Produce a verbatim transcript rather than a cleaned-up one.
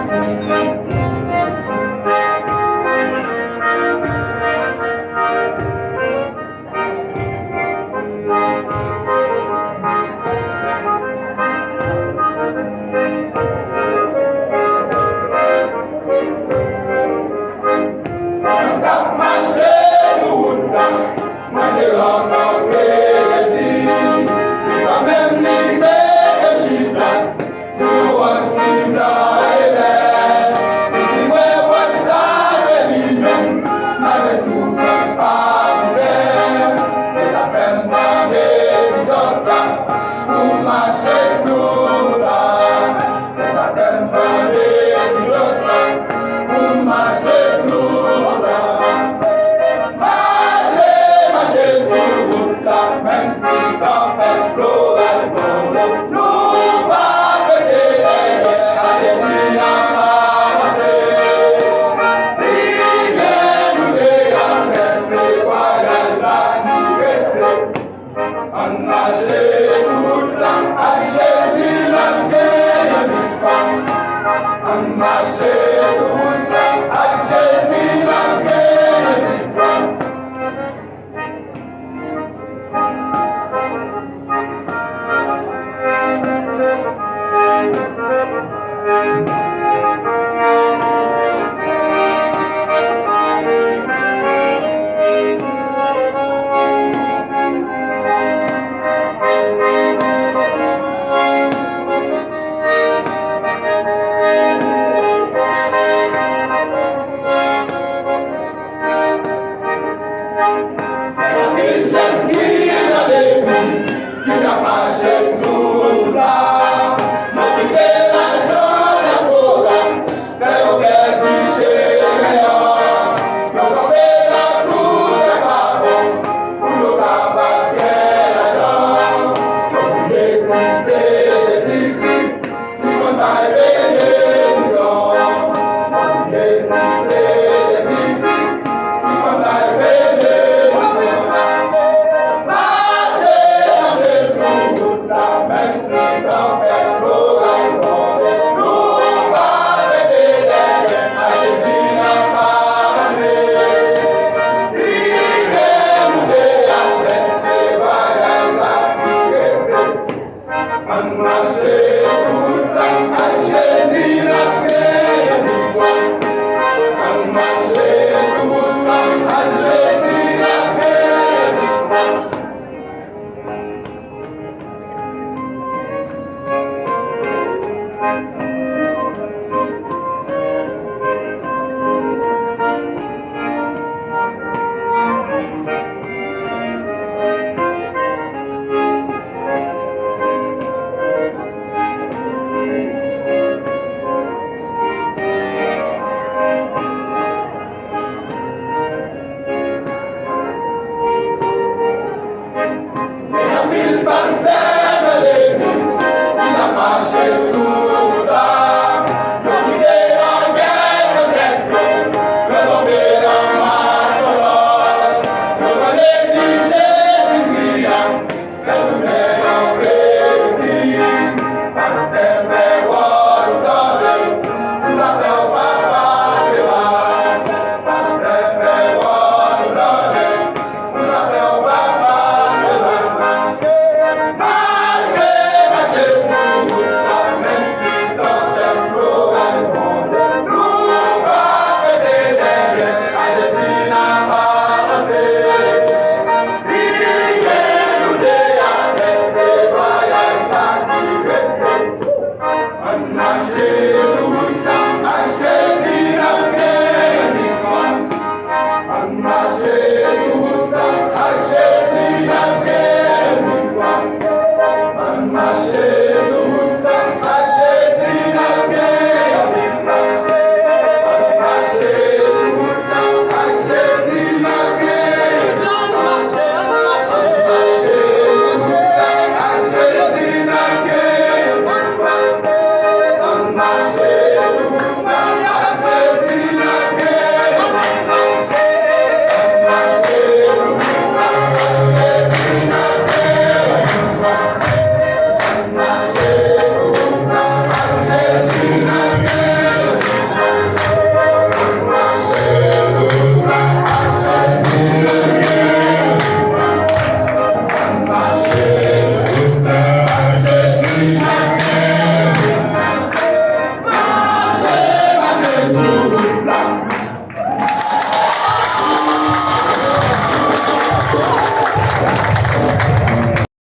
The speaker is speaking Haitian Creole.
Mwen k ap mache sou wout la, mwen te rankontre Jezi. Li kanmenm li mete m chita sou yon wòch ki blan e bèl. Li di mwen wòch sa se li menm, malgre soufrans pa pwoblèm. Se sa k fè m pran desizyon sa pou m mache sou wout la. Se sa k fè m pran desizyon sa pou m mache sou wout la. Mache, mache sou wout la, menm si tanpèt, loray tonbe, nou pa rete dèyè. A Jezi n ap avanse. Si gen dout e anpè, se vwayaj la ki rete. Ann mache sou wout la ak Jezi, n ap genyen viktwa. Ann mache